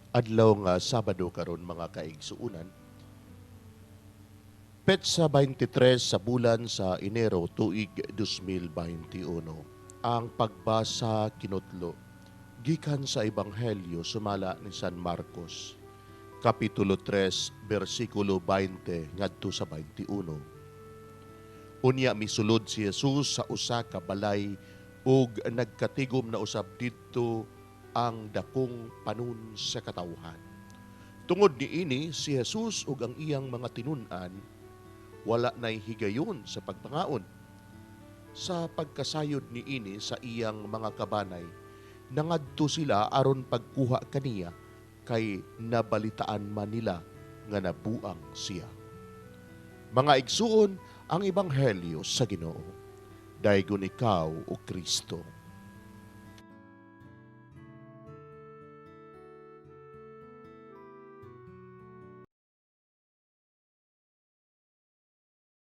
Adlaw nga Sabado karon, mga kaigsuonan. Petsa 23 sa bulan sa Enero, tuig 2021. Ang pagbasa kinutlo gikan sa Ebanghelyo sumala ni San Marcos, Kapitulo 3, bersikulo 20 ngadto sa 21. Unya misulod si Jesus sa usa ka balay ug nagkatigom na usab didto ang dakong panon sa katawhan. Tungod niini, si Jesus ug ang iyang mga tinun-an wala nay higayon sa pagpangaon. Sa pagkasayod niini sa iyang mga kabanay, nangadto sila aron pagkuha kaniya kay nabalitaan man nila nga nabuang siya. Mga igsuon, ang ebanghelyo sa Ginoo. Daygon ikaw, o Kristo.